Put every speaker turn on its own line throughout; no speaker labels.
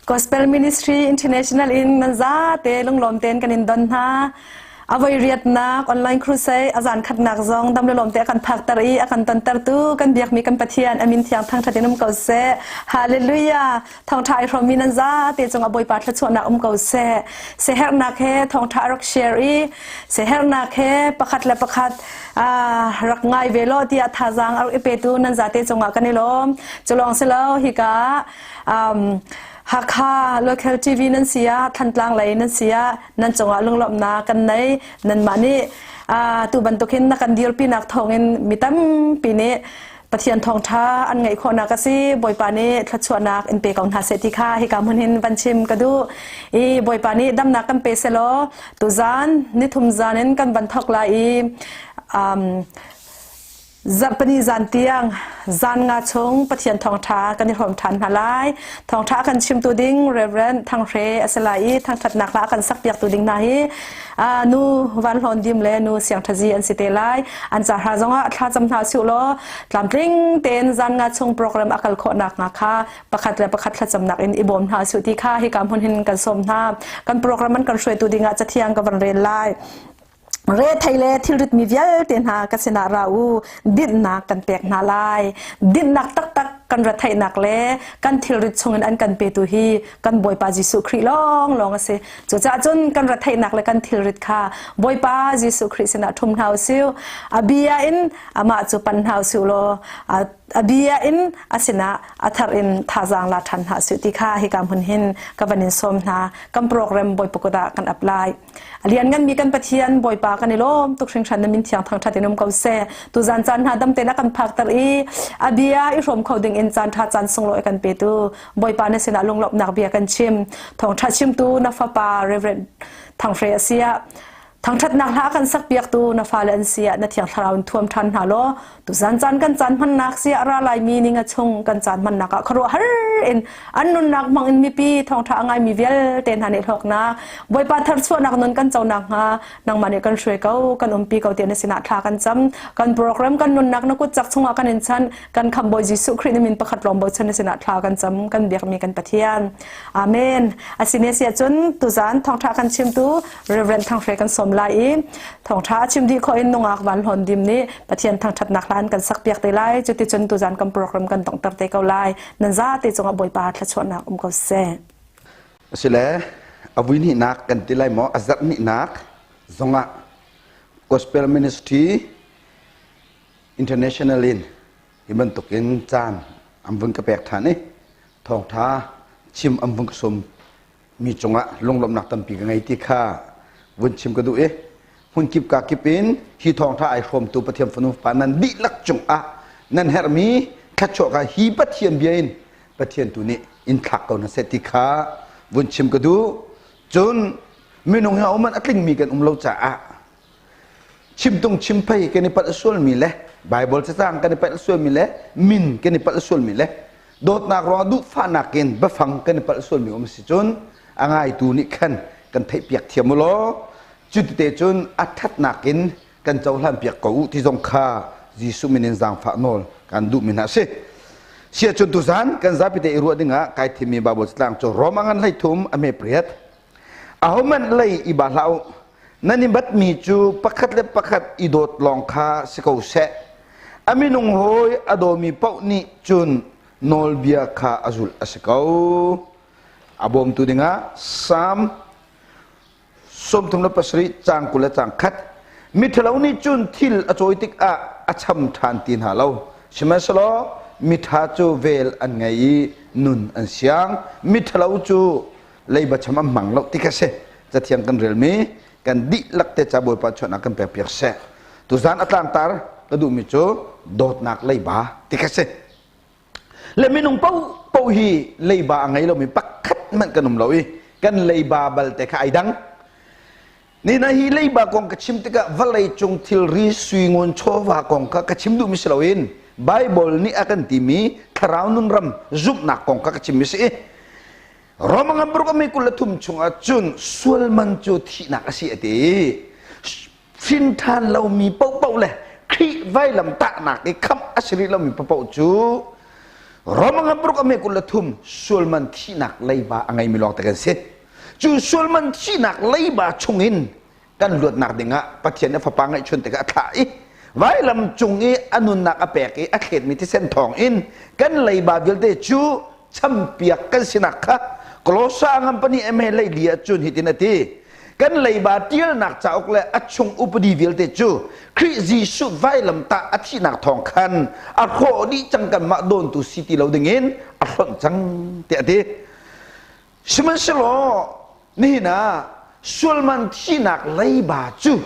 Gospel Ministry International in nan zate lunglawm tein kan in don hna. Avoi riatnak online crusade azan khatnak zong dam le lawm te kan phakter i a kan tontertu kan biakmi kan Pathian amin thiang thangthat in um ko seh. Hallelujah. Thawngtha i hrawmmi nan zate cungah Bawipa thluachuahnak um ko seh. Sehernak he thawngtha rak share i sehernak he pakhat le pakhat rak ngai ve law tiah thazaang a rak i petu nan zate cungah kan i lawm. Culawng si lo hika Hakha local TV nan si ah Thantlang lei nan si ah nan cungah lunglawmhnak kan nei. Nanmah nih tu bantukin na kan dirpinak thawngin mi tampi nih Pathian thawngṭha an ngaih khawhnak a si. Bawipa nih thluachuahnak in pe ko hna seh ti kha hika hmun hin van chim ka duh. I Bawipa nih damnak kan pe selaw tuzan nithum zan in kan van thawk lai i Zarhpini zan tiang zan nga chung Pathian thawngṭha kan i hrawm ṭhan hna lai. Thawngṭha kan chimtu ding Reverend Thang Hre a si lai i thangṭhatnak hla a kan sakpiaktu ding hna hi nu Van Hlawn Dim le nu Siang Ṭha Zi an si te lai. An ca hra zongah thlacam hna usih law tlamtling tein zan nga chung program a kal khawh nakhnga kha pakhat le pakhat thlacamnak in i bawm hna usih ti kha hika hmun hin kan sawm hna. Kan program an kan hruaitu dingah cathiang ka van rel lai. Rethei le thilrit mi vialte hna ka sinah ra u, dinhnak kan pek hna lai. Dinhnak taktak kan retheihnak le kan thilrit chungin an kan petu hi kan Bawipa Jesuh Khrih lawnglawng a si. Cucaah cun kan retheihnak le kan thilrit kha Bawipa Jesuh Khrih sinah ṭhum hna u sih. A bia in amah cu pan hna u sih law a bia in a sinah a thar in thazaang la ṭhan hna sih ti kha hika hmun hin ka van in sawm hna. Kan program Bawipa kut ah kan apply. A liannganmi kan Pathian Bawipa kan i lawm tuk hringhran na min thiang thangṭhat in um ko seh. Tuzan caan hna dam tein a kan phakter i a bia i hrawm kho ding in caan ṭha caan sunglawi kan petu Bawipa na sinah lunglawmhnak bia kan chim. Thawngṭha chimtu na fapa Reverend Thangfre a si ah thangṭhatnak hla kan sakpiaktu na fale an si ah na thiang thlarau in thuam ṭhan hna law Tuzan caan kan caan hmannak si a ra laimi ning a chung kan caan hmannak ah khuaruahhar in an nunnak hmang in mipi thawngṭha a ngaimi vialte hna nih hlawknak Bawipa tharchuahnak nun kan co nakhnga nangmah nih kan hruai ko kan umpi ko tiah na sinah thla kan cam kan program kan nunnak na kut cak chungah kan in chan kan khamh Bawi Jesuh Khrih na min pakhat lawng bochan na sinah thla kan cam kan biakmi kan Pathian Amen asine sia cun tuzan thawngṭha kan chimtu Reverend Thang Hre kan sawm lai i thawngṭha a chim dih khawh in nungak van hlawn dim nih Pathian thangṭhatnak hla an kan sak piak te lai cuticun tuzan kan program kan donghter te ko lai nan zate cungah Bawipa thluachuahnak um ko seh.
Asile a vui hnihnak kan ti lai maw a zarh hnihnak zongah Gospel Ministry International in hi bantukin caan an vun ka pek ṭhan i thawngṭha chim an vun ka sawm mi cungah lunglawmhnak tampi ka ngei ti kha vun chim ka duh i hmunkip ka kip in hi thawngṭha ai hrawmtu Pathian fanu pa nan dihlak cungah nan herhmi thluachuah kha hi Pathian bia in Pathian tu nih in thlak ko hna seh ti kha vun chim ka duh. Cun minung hi a um a tlingmi kan um lo caah chimtung chimphei kan i palh sualmi le Bible cacang kan i palh sualmi le min kan i palh sualmi le dawtnak ruangah duhfahnak in biafang kan i palh sualmi um si cun a ngaitu nih khan kan theihpiak thiam u law cutite cun a ṭhatnak in kan cohlan piak ko u ti zong kha Jesuh min in zaangfah nawl kan duhmi hna a si. Sia cun tuzan kan zapi te i ruah dingah kai thimmi Bible catlang cu Rome a ngan 13 a hme pariat. Ahohmanh lei i ba hlah u. Nan i batmi cu pakhat le pakhat i dawt lawng kha si ko seh. A minung hawi a dawmi paoh nih cun nawlbia kha a zulh a si ko. A bawmtu dingah Salm 37 caang 20 le caang khat. Miṭhalo nih cun thil a cawi tikah a cham ṭhan ti hna lo. Sihmanhsehlaw miṭha cu vel an ngei i nun an siang. Miṭhalo cu leiba cham an hmang lo ti kha si. Cathiang kan relmi kan dihlak te ca Bawipa chuahnak kan pek piak seh. Tuzan a tlangtar ka duhmi cu dawtnak leiba ti kha si. Le minung paohpaoh hi leiba a ngei lomi pakhat hmanh kan um lo i kan leiba balte kha ai dang. Nina hi leiba kong ka chim tikah vawlei cung thilri sui ngun chawva kong kha ka chim duhmi si loin Bible nih a kan timi thlarau nun ram zumhnak kong kha ka chimmi si i Roma ngamburg mi 23 chungah cun sual man cu thihnak a si a ti. Hrin ṭhan lomi paohpaoh le Khrih vailam tahnak i khamh a si rih lomi paohpaoh cu. Roma ngan paruk a me 23 sualman thihnak leiba a ngeimi lawng te kan si. Cu sualman thihnak leiba chungin kan luatnak dingah Pathian nih fapa ngeihchun tikah a thlah i vailam cung i a nunnak a pek i a thletmi thisen thawng in kan leiba vialte cu champiak kan sinak kha Kolosa ngan pahnih eme leili ah cun hitin a ti kan leiba tialnak cauk le a chung upadi vialte cu Khrih Jesuh vailamtah a thihnak thawng khan a hrawh dih cang kanmah dawntu si ti lo dingin a hlonh cang tiah a ti. Sihmanhsehlaw nihin ah sualman thihnak leiba cu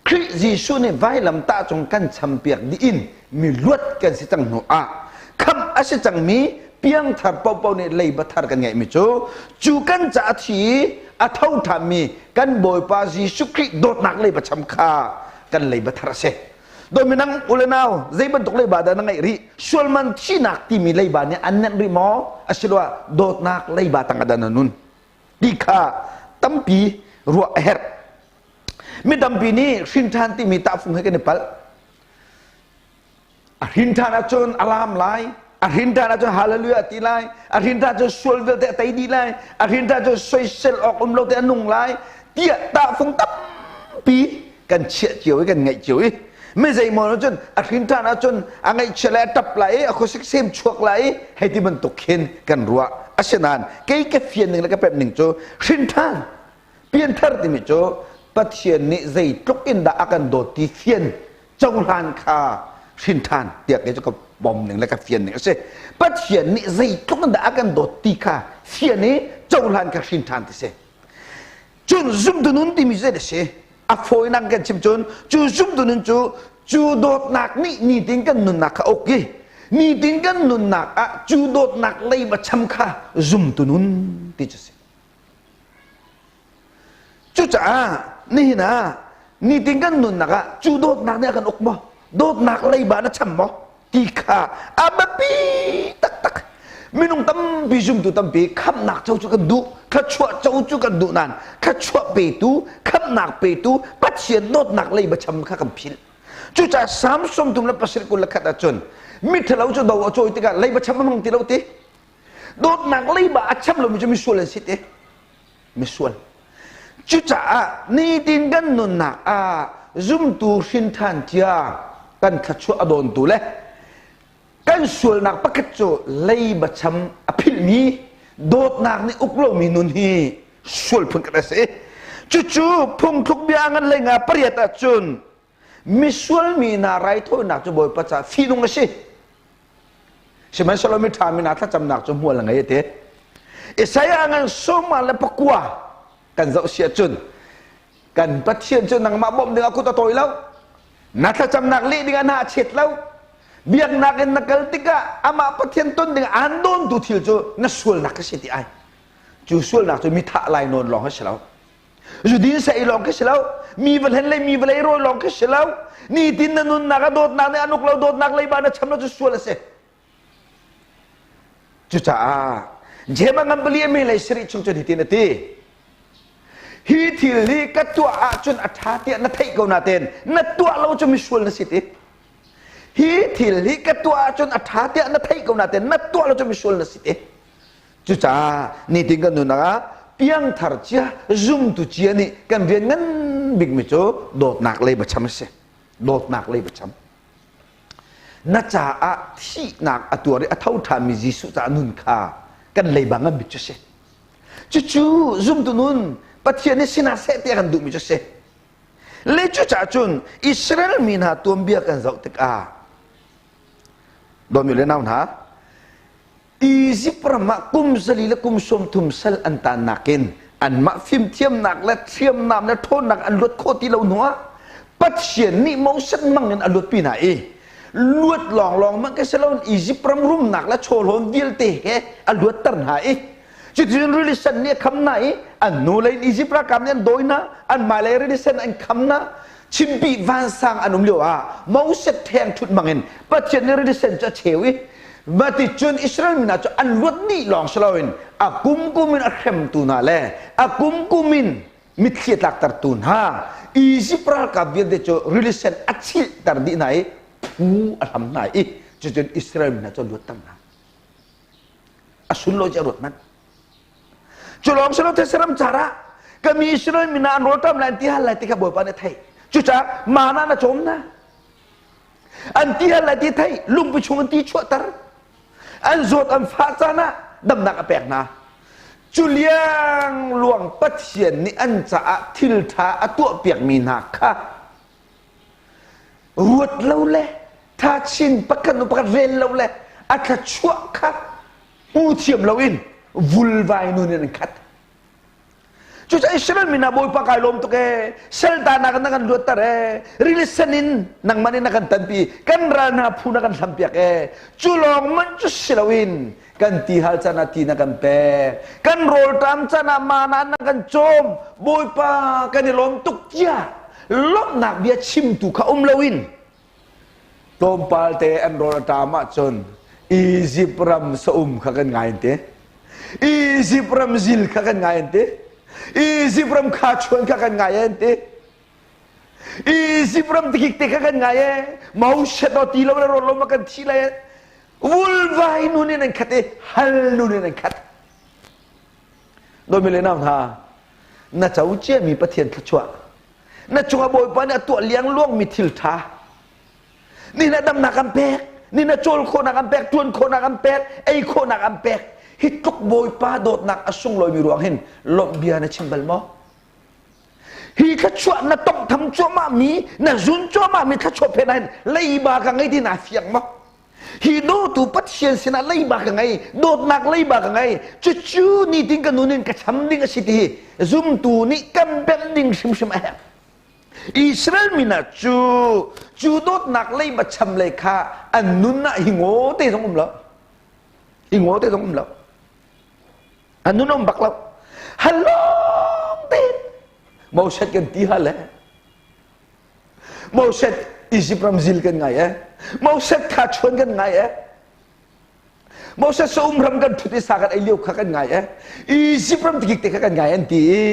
Khrih Jesuh nih vailamtah cung kan champiak dih in mi luat kan si cang hnu ah khamh a si cangmi piangthar paohpaoh nih leiba thar kan ngeihmi cu cu kan ca a thi i a tho ṭhanmi kan Bawipa Jesuh Khrih dawtnak leiba cham kha kan leiba thar a si. Dawmi nang u le nau zei bantuk leiba dah na ngeih rih? Sualman thihnak timi leiba nih an nenh rih maw? Asiloah dawtnak leiba tangah dah na nun? Ti kha tampi ruah a herh. Mi tampi nih hrinṭhan timi tahfung he kan i palh. A hrinṭhan ahcun a laam lai, a hrinṭhan ahcun hallelujah ti lai, a hrinṭhan ahcun sual vialte a tei dih lai, a hrinṭhan ahcun soisel awk um lo te a nung lai tiah tahfung tampi kan chiah cio i kan ngeih cio i mi zeimaw cun a hrinṭhan ahcun a ngaihchia lai a ṭap lai i a khuasik sem chuak lai i hei ti bantuk khin kan ruah. Asinain kei ka fian ning le ka pemh ning cu hrinṭhan pianthar timi cu Pathian nih zeitluk in dah a kan dawt ti fian cohlan kha hrinṭhan tiah kei cu ka bom ning le ka fian ning a si. Pathian nih zeitluk in dah a kan dawt ti kha fian i cohlan kha hrinṭhan ti si. Cun zumtu nun timi zei a si? A fawinak kan chim cun cu zumtu nun cu cu dawtnak nih nitin kan nunnak kha uk i nitin kan nunnak ah cu dawtnak leiba cham kha zumtu nun ti cu si. Cucaah nihin ah nitin kan nunnak ah cu dawtnak nih a kan uk maw? Dawtnak leiba na cham maw? Ti kha a biapi taktak. Minung tampi zumtu tampi khamhnak co cu kan duh, thluachuah co cu kan duh nain thluachuah petu, khamhnak petu Pathian dawtnak leiba cham kha kan philh. Cucaah Salm 37 21 ahcun miṭhalo cu do a cawi tikah leiba cham a hmang ti lo ti. Dawtnak leiba a cham lomi cu misual an si ti. Misual. Cucaah nitin kan nunnak ah zumtu hrinṭhan cia kan thluachuah a dawntu le kan sualnak pakhat cu leiba cham a philhmi dawtnak nih uk lomi nun hi sual phun kan a si. Cucu phungthluk bia ngan lei nga pariat ahcun misual mi hna raithawinak cu Bawipa caah fihnung a si. Sihmanhsehlaw miṭha mi hna thlacamnak cu hmual a ngei a ti. Isaiah ngan sawma le pakua kan zoh si ahcun kan Pathian cu nangmah bawmh dingah kut a tawi lo. Na thlacamnak leh dingah hna a chet lo. Biaknak in na kal tikah amah Pathian ton ding aan dawntu thil cu na sualnak a si ti ai. Cu sualnak cu mi thah lai nawn lawng a si lo. Zudin sa i lawng khi si lo. Mi va hlen le mi va lei rawi lawng khi si lo. Nitin na nunnak a dawtnak nih a nuk lo dawtnak leiba na cham lo cu sual a si. Cucaah Jema ngan pali a me lei sarih chung cun hitin a ti. Hi thil hi ka tuah ahcun a ṭha tiah na theih ko nain na tuah lo cu misual na si ti. Hi thil hi ka tuah ahcun a ṭha tiah na theih ko nain na tuah lo cu misual na si ti. Cucaah nitin kan nunnak ah piangthar cia zumtu cia nih kan rian ngan bikmi cu dawtnak lei bacham a si. Dawtnak lei bacham. Na caah thihnak a tuar i a tho ṭhanmi Jesuh caah nun kha kan leiba ngan bik cu si. Cucu zumtu nun Pathian nih sinah seh tiah kan duhmi cu si. Le cucaah cun Israel mi hna tuanbia kan zoh tikah dawmi le nau hna Izipt ram ah kum zali le kum 30 sal an tannak in anmah fimthiamnak le hriamnam le ṭhawnnak an luat khawh ti lo hnuah Pathian nih Moses mang in a luatpi hna i luat lawnglawng hmanh khi si loin Izipt ram rumnak le chawhlawn vialte he a luatter hna i cuticun rili sen nih a kham hna i an hnulei in Izipt ralkap nih an dawi hna an hmailei rili sen an kham hna chimpih vansang an um lio ah Moses ṭheng ṭhut bangin Pathian nih rili sen cu a cheu i Maticun Israel mi hna cu an luat dih lawng si loin a kumkum in a hremtu hna le a kumkum in mitthli a tlaktertu hna Izipt ralkap vialte cu rili sen a chilhter dih hna i phu a hlam hna i cucun Israel mi hna cu a luatter hna. A sunlawi ci a ruat manh. Cu lawng si lo these ram car ah ka mi Israel mi hna an rawlṭam lai an ti hal lai ti kha Bawipa nih a theih. Cucaah mana na cawm hna. An ti hal lai ti theih lungpi chung in ti chuahter. An zawt an fah caan ah damnak a pek hna. Cu liangluang Pathian nih an caah thil ṭha a tuahpiakmi hna kha ruat lo le thachin pakhat nu pakhat rel lo le a thluachuah kha hmu thiam loin vulvai nun in an khat. Cucaah Israel mi hna Bawipa kai lawm tuk ee saltanak in na kan luatter ee rili sen in nangmah nih na kan tanpi kan ral hna phu na kan hlampiak ee cu lawng man cu si loin kan ti hal caan ah ti na kan pek kan rawlṭam caan ah mana na kan cawm Bawipa kan i lawm tuk tiah lawmhnak bia chimtu kha um loin tlawmpal te an rawl a ṭam ahcun Izipt ram saum kha kan ngai an ti Izipt ram zil kha kan ngai an ti Izipt ram khachuan kha kan ngai an ti Izipt ram tikik te kha kan ngai e Moses aw ti lo le rawl lo ma kan thi lai vulvai nun in an khat i hal nun in an khat Dawmi le nau hna na co ciami Pathian thluachuah na cungah Bawipa nih a tuah liangluangmi thil ṭha ni na damnak an pek ni na cawl khawhnak an pek ṭuan khawhnak an pek ei khawhnak an pek hi tluk Bawipa dawtnak a sunglawimi ruang hin lawmh bia na chim bal maw hi thluachuah na tonghtham cuahmah mi na zun cuahmah mi thluachuah phen ah hin leiba ka ngei ti naa fiang maw Hi dawtu Pathian sinah leiba ka ngei, dawtnak leiba ka ngei. Cucu nitin ka nun in ka cham ding a si ti hi zumtu nih kan bemh ding hrimhrim a herh. Israel mi hna cu cu dawtnak leiba cham lei kha an nun ah hi ngaw te zong um lo. Hi ngaw te zong um lo. An nun um bak lo. Halong tein Moses kan ti hal le Moses Egypt ram zil kan ngai eh. Moses kha chuan kan ngai eh. Moses um ram kan thut i sa kan ei lio kha kan ngai eh. Egypt ram tikik te kha kan ngai an ti i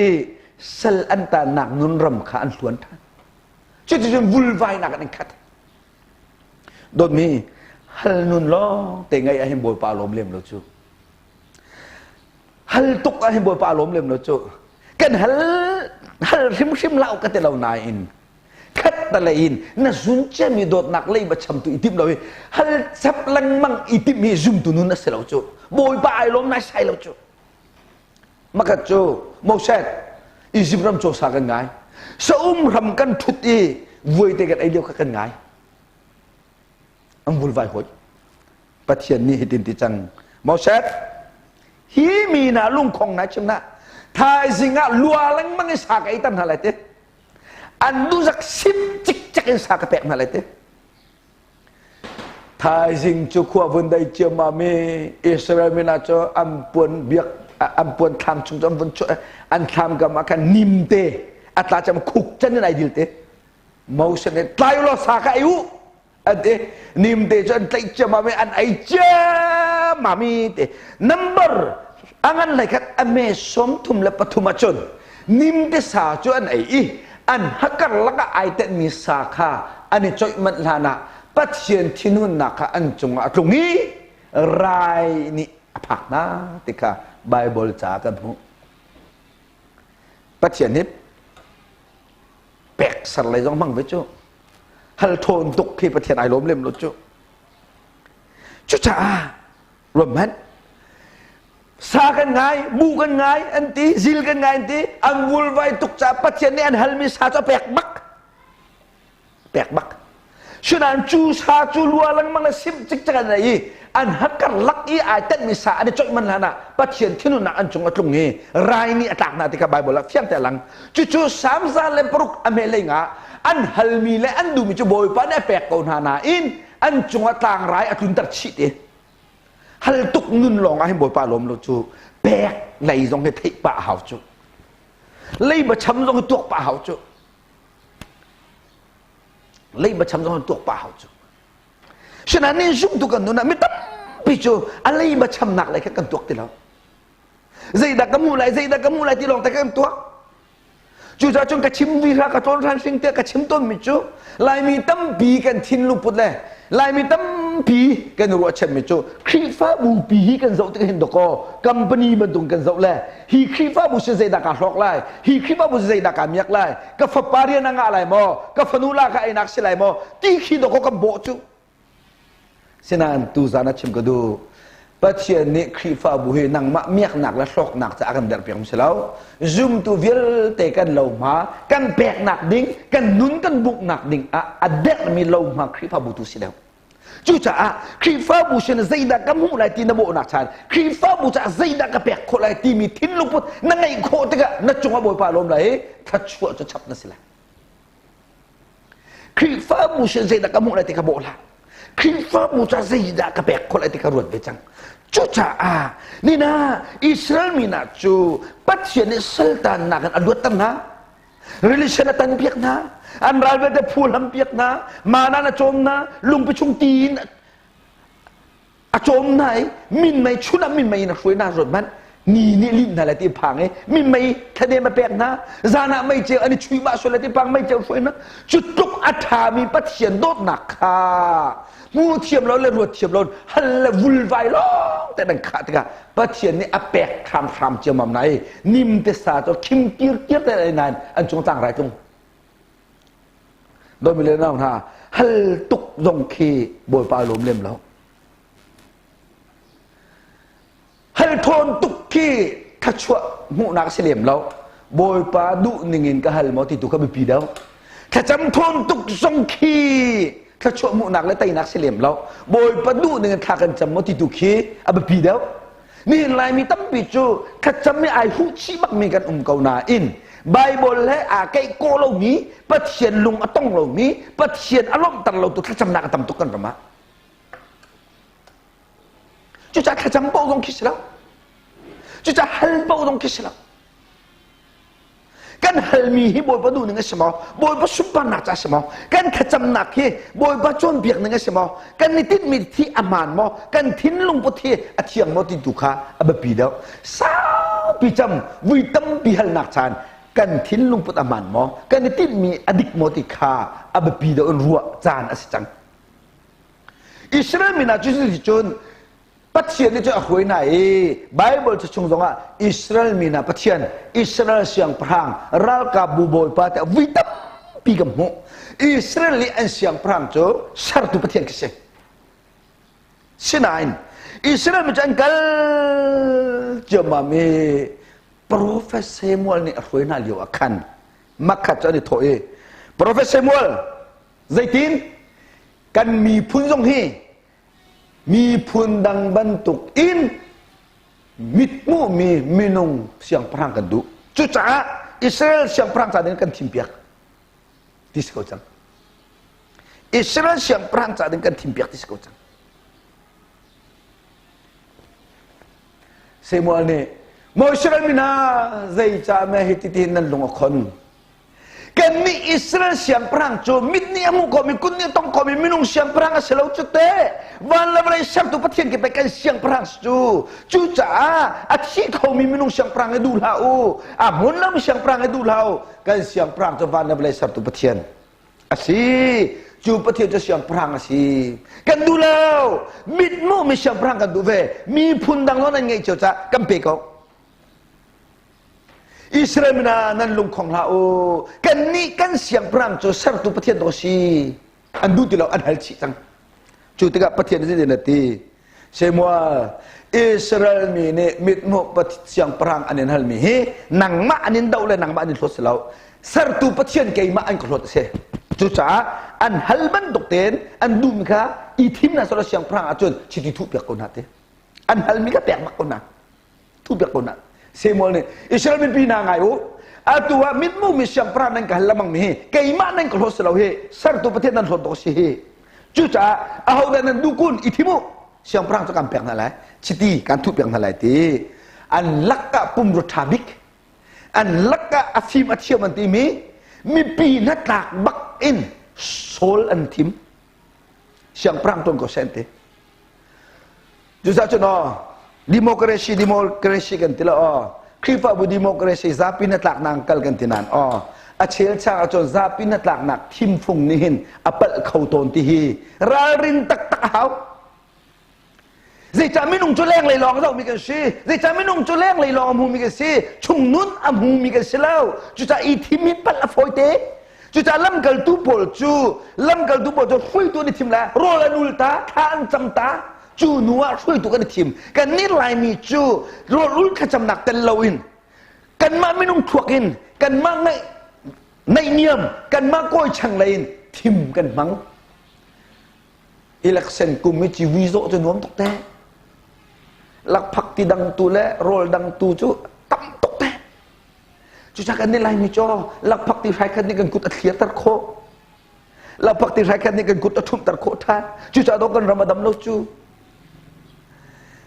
sal an tannak nun ram kha an hluan than. Cuticun vulvainak an khat. Dawtmi hal nun lawng te ngai ah hin Bawipa lawm lem lo cu. Hal tuk ah hin Bawipa lawm lem lo cu. Kan hal hal hrimhrim lau ka ti lo nain khat talei in na zun ciami dawtnak lei va chamtu i timh lo i hal chap lengmang i timh hi zumtu nun a si lo cu Bawipa ai lawm nai sai lo cu makhat cu Moses Egypt ram cawsa kan ngai saum ram kan thut i vuai te kan ei lio kha kan ngai an vulvai hoi Pathian nih hitin ti cang Moses hi mi na lungkhong na chim na thaizing ah lua lengmang in sa ka ei tam hna lai te an duhzak sim cikcek in sa ka pek hna lai te thaizing cu khua vun dai ciammam i Israel mi hna cu an puan biak an puan thlam chung cu an vun chuah an thlam kam ah khan nim te a tla cam khuk chan in ai dil te Moses nih tlai law sa ka ei u an ti nimte cu an tlaih ciammam i an ei ciammam i ti number a ngan hlei khat a me 33 ahcun nimte sa cu an ei i an hakar lakah ai tenhmi sa kha an i coih manh hlan ah Pathian thinhunnak kha an cungah a tlung i rai nih a phak hna ti kha Baibal ca kan hmuh. Pathian nih pek ser lei zong hmang ve cu hal ṭhawn tuk khi Pathian ai lawm lem lo cu cucaah ruam hmanh sa kan ngai bu kan ngai an ti zil kan ngai an ti an vulvai tuk caah Pathian nih an halmi sa cu a pek bak pek bak Sinain cu sa cu lua lengmang le sim cikcek an ei i an hakar lak i ai tenhmi sa an i coih man hlan ah Pathian thinhunnak an cung a tlung i rai nih a tlak hna ti kha Baibal ah fiang te a lang. Cucu Salm 106 a hme lei nga an halmi le an duhmi cu Bawipa nih a pek ko hna nain an cungah tlangrai a tlunter chih ti. Hal tuk nun lawng ah hin Bawipa lawm lo cu pek lei zong hi theih pah hau cu. Leiba cham zong hi tuak pah hau cu. Leiba cham zong tuak pah hau cu sinain nin zumtu kan nun ah mi tampi cu a leiba chamnak lei kha kan tuak ti lo zeidah ka hmuh lai zeidah ka hmuh lai ti lawng te kan tuak cucaah cun ka chim vi hra ka tlawn hran hring tiah ka chim tawnmi cu laimi tampi kan thinlung put le laimi tampi Tampi kan ruahchanmi cu Khrihfabu pi hi kan zoh tik hin dakaw company bantuk kan zoh le hi Khrihfabu sin zeidah kaa hlawk lai, hi Khrihfabu sin zeidah kaa miak lai, ka fapa rian a ngah lai maw, ka fanu la ka einak si lai maw ti khi dakaw kan bawh cu. Sinain tuzan a chim ka duh. Pathian nih Khrihfabu hi nangmah miaknak le hlawknak caah kan derpiak si lo. Zumtu vialte kan lohma, kan peknak ding, kan nun kan buknak ding ah a dermi lohma Khrihfabu tu si deuh. Cucaah Khrihfabu sin zeidah ka hmuh lai ti na bawhnak chan, Khrihfabu caah zeidah ka pek khawh lai timi thinlung put na ngeih khawh tikah na cungah Bawipa lawm lai i thluachuah cu chap na si lai. Khrihfabu sin zeidah ka hmuh lai ti kha bawh hlah. Khrihfabu ca zeidah ka pek khawh lai ti kha ruat ve cang. Cucaah nina Israel mi hna cu Pathian nih saltannak in a luatter hna. Rili sen a tan piak hna. An ral vialte phu hlam piak hna. Mana na cawm hna. Lungpi chung ti in a cawm hna i minmei chun ah minmei in a hruai hna ruat hmanh ni nih linh hna le ti phang i minmei thladem a pek hna zan ah meiceu an i chuih mah sual le ti phang meiceu hruai hna cu tluk a ṭhami Pathian dawtnak kha hmu thiam lo le ruat thiam lo hal le vulvai lawng te nan khah tikah Pathian nih a pek hramhram ciammam na i nim te sa cu khim kirkir te nain an cung tlangrai tlung Dawmi le nau hna, hal tuk zong khi Bawipa lawm lem lo. Hal thawn tuk khi thluachuah hmuhnak si lem lo. Bawipa duh ning in ka hal maw ti tu kha biapi deuh. Thlacam thawn tuk zong khi thluachuah hmuhnak le teinak si lem lo. Bawipa duh ning in thla kan cam maw ti tu khi a biapi deuh. Nihin Laimi tampi cu thlacam i ai huh chih bakmi kan um ko nain Baibal he aa keih kawh lomi, Pathian lung a tong lomi, Pathian a lawmhter lotu thlacamnak a tam tuk kan ram ah. Cucaah thlacam paoh zong khi si lo. Cucaah hal paoh zong khi si lo. Kan halmi hi Bawipa duh ning a si maw? Bawipa sunparnak ca a si maw? Kan thlacamnak hi Bawipa cawnpiak ning a si maw? Kan i tinhmi thi a hmaan maw? Kan thinlung put hi a thiang maw ti tu kha a biapi deuh. Saupi cam, vui tampi halnak caan kan thinlung put a hmaan maw? Kan i tinhmi a dik maw ti kha a biapi deuh in ruah caan a si cang. Israel mi hna cu cun Pathian nih cun a hruai hna i Baibal cu chung zongah Israel mi hna Pathian, Israel siangpahrang, ralkapbu bawipa tiah vui tampi kan hmuh. Israel nih an siangpahrang cu sertu Pathian khi si. Sinain Israel mi cu an kal ciammam i Profet Samuel nih a hruai hna lio ah khan makhat cu an i thawh i Profet Samuel zeitin kan miphun zong hi Miphun dang bantuk in mithmuhmi minung siangpahrang kan duh. Cucaah Israel siangpahrang ca ding kan thimpiak ti si ko cang. Israel siangpahrang ca ding kan thimpiak ti si ko cang. Samuel nih, Maw Israel mi hna, zeicah meh hi ti nan lung a khon? Kannih Israel siangpahrang cu mit nih a hmuh khawhmi, kut nih a tong khawhmi minung siangpahrang a si lo cu teh. Van le vawlei sertu Pathian ke pei kan siangpahrang si cu. Cucaah a thi khomi minung siangpahrang hi duh hlah u. A hmun lomi siangpahrang hi duh hlah u. Kan siangpahrang cu van le vawlei sertu Pathian a si. Cu Pathian cu siangpahrang a si. Kan duh lo. Mit hmuhmi siangpahrang kan duh ve. Miphun dang zong nan ngeih cio caah kan pe ko. Israel mi hna nan lungkhong hlah u. Kannih kan siangpahrang cu sertu Pathian dawh a si. An duh ti lo, an hal chih cang. Cu tikah Pathian nih zeitin a ti? Samuel, Israel mi nih mithmuh siangpahrang an in halmi hi nangmah an in doh le nangmah an in hlawt si lo. Sertu Pathian keimah an ka hlawt a si. Cucaah an hal bantuk tein an duhmi kha i thim hna selaw siangpahrang ahcun chiti thuh piak ko hna ti. An halmi kha pek bak ko hna. Thupiak ko na. Samuel nih Israel mipi hna ngai u. Atu ah mitmu mi siangpahrang nan ka hal lamang mi hi keimah nan ka hlawt si lo hi sertu Pathian nan hlawt dawh si hi. Cucaah ahodah nan duh kun i thim u. Siangpahrang cu kan pek hna lai. Chiti kan thuh piak hna lai ti. An lakah pumrua ṭha bik an lakah a fim a thiam an timi mipi hnatlak bak in Saul an thim. Siangpahrang tuan ko seh an ti. Cucaah cun aw democracy democracy kan ti lo aw Khrihfabu democracy zapi hnatlaknak kal kan ti nain aw A chelchang ahcun zapi hnatlaknak thimfung nih hin a palh kho tawn ti hi ralrin taktak a hau. Zeicah minung cu lenglei lawng a zohmi kan si? Zeicah minung cu lenglei lawng a hmumi kan si? Chungnun a hmumi kan si lo. Cucaah i thim hi palh a fawite. Cucaah lamkaltu pawl cu lamkaltu pawl cu hruaitu an i thim lai. Rawl an ul ta, thla an cam ta. Cu hnu ah hruaitu kan i thim. Kannih Laimi cu rawl ul thlacamnak tel loin kanmah minung thluak in kanmah ngaih naihniam kanmah kawi chang lei in thim kan hmang. Election kum i civui zawh cu nuam tuk te. Lakphak ti dangtu le rawl dangtu cu tam tuk te. Cucaah kan nih Laimi cu lakphak ti hrai khat nih kan kut a thliarter khawh. Lakphak ti hrai khat nih kan kut a ṭhumhter khawh ṭhan. Cucaah dawh kan ram a dam lo cu.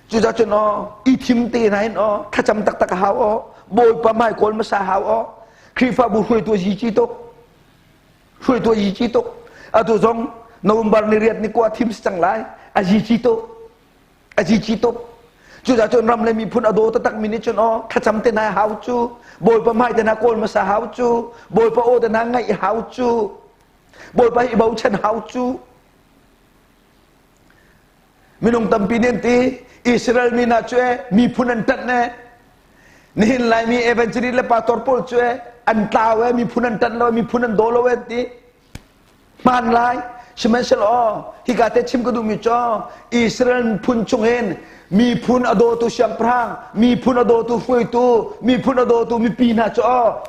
Cucaah cun aw, i thim te hna hin aw, thlacam taktak a hau aw, Bawipa hmai kawl hmasa hau aw, Khrihfabu hruaitu a zici tuk. Hruaitu a zici tuk. Atu zong November ni riat ni kua thim si cang lai. A zici tuk. A zici tuk. Cucaah cun ram le miphun a daw taktak mi nih cun aw thlacam te hna hau cu, Bawipa hmai te hna kawl hmasa hau cu, Bawipa aw te hna ngaih hau cu, Bawipa hi bochan hau cu. Minung tampi nih an ti, Israel mi hna cu e miphun an ṭanh e, nihin Laimi evangelist le pastor pawl cu e an tlau e, miphun an ṭanh lo, miphun an daw lo e an ti. Hmaan lai. Sihmanhsehlaw hika te chim ka duhmi cu Israel phun chungin miphun a dawtu siangpahrang, miphun a dawtu hruaitu, miphun a dawtu mipi hna cu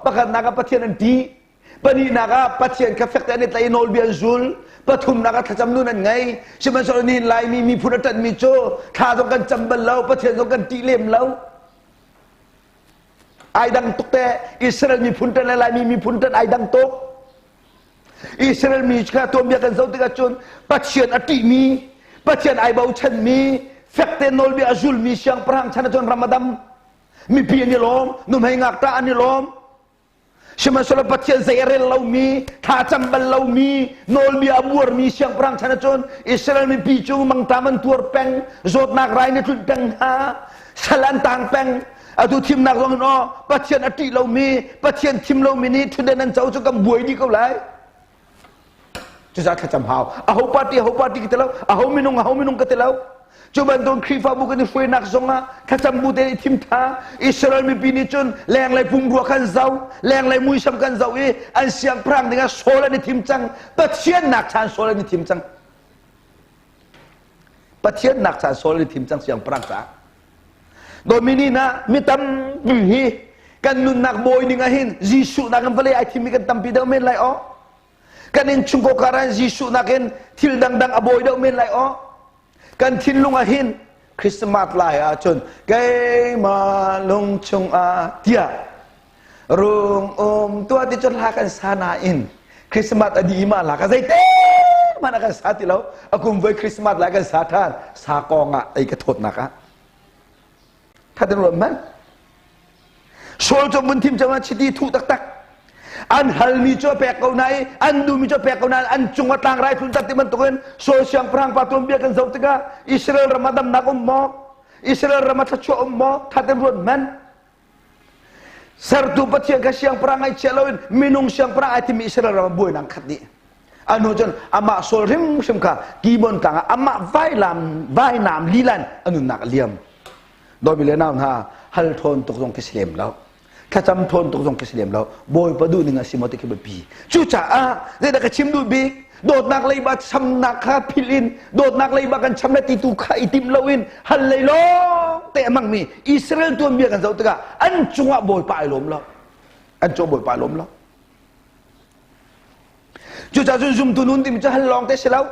pakhatnak ah Pathian an ṭih. Pahnihnak ah Pathian kha fekte an i tlaih i nawlbia an zul. Pathumnak ah thlacam nun an ngei. Sihmanhsehlaw nihin Laimi miphun a ṭanhmi cu thla zong kan cam bal lo, Pathian zong kan ṭih lem lo. Ai dang tuk te. Israel miphun ṭanh le Laimi miphun ṭanh ai dang tuk. Israel mi kha tuanbia kan zoh tikah cun Pathian a ṭihmi, Pathian ai bochanmi, fekte nawlbia a zulmi siangpahrang chan ahcun ram a dam. Mipi an i lawm, nuhmei ngakṭah an i lawm. Sihmanhsehlaw Pathian zei a rel lomi, thlacam bal lomi, nawlbia a buarmi siangpahrang chan ahcun Israel mipi cu mangṭam an tuar peng, zawtnak rai nih tlunh peng hna, sal an tang peng. Atu thimnak zong in aw Pathian a ṭih lomi, Pathian thim lomi nih ṭhutden an co cu kan buai dih ko lai. Cucaah thlacam hau. Aho party aho party ka ti lo, aho minung aho minung ka ti lo. Cu bantuk Khrihfabu kan i hruainak zongah thlacam bu tein i thim tha. Israel mipi nih cun lenglei pumrua kan zoh, lenglei muisam kan zoh i an siangpahrang dingah Saul an i thim cang. Pathian nak chan Saul an i thim cang. Pathian nak chan Saul an i thim cang siangpahrang caah. Domini na mi tampi hi kan nunnak bawi ning ah hin Jesuh nakin vawlei ai thimmi kan tampi deuh men lai aw. Kan innchungkhar kar ah Jesuh nakin thil dangdang a bawi deuh men lai aw. Kan thinlung ah hin Christmas lai ahcun keimah lung chungah tiah rung um tuah ti cu hla kan sa nain Christmas a dih ma la ka zeite hmanh a kan sa ti lo a kum voi Christmas lai kan sa ṭhan sa kong ah ei ka thawtnak ah thatin ruat man Saul cu mun thim cang chiti thuh taktak an halmi cu a pek ko na i an duhmi cu a pek ko na an cung a tlangrai thlun tak ti bantukin Saul siangpahrang pa tuanbia kan zoh tikah Israel ram ah damnak um maw Israel ram ah thluachuah um maw thatin ruat man Sertu Pathian kha siangpahrang ngaihchia loin minung siangpahrang ai timi Israel ram ah buainak khat dih. Anu cun amah Saul hrimhrim kha Gibeon tlang ah amah vailam vainam lilan a nunnak a liam. Dawmi le nau hna hal ṭhawn tuk zong khi si lem lo. Thlacam ṭhawn tuk zong khi si lem lo. Bawipa duh ning a si maw ti khi biapi. Cucaah zeidah ka chim duh bik? Dawtnak leiba chamnak kha philh in dawtnak leiba kan cham le ti tu kha i timh loin hal lei lawng te a hmangmi Israel tuanbia kan zoh tikah an cungah Bawipa ai lawm lo. An cungah Bawipa ai lawm lo. Cucaah cun zumtu nun timi cu hal lawng te si lo.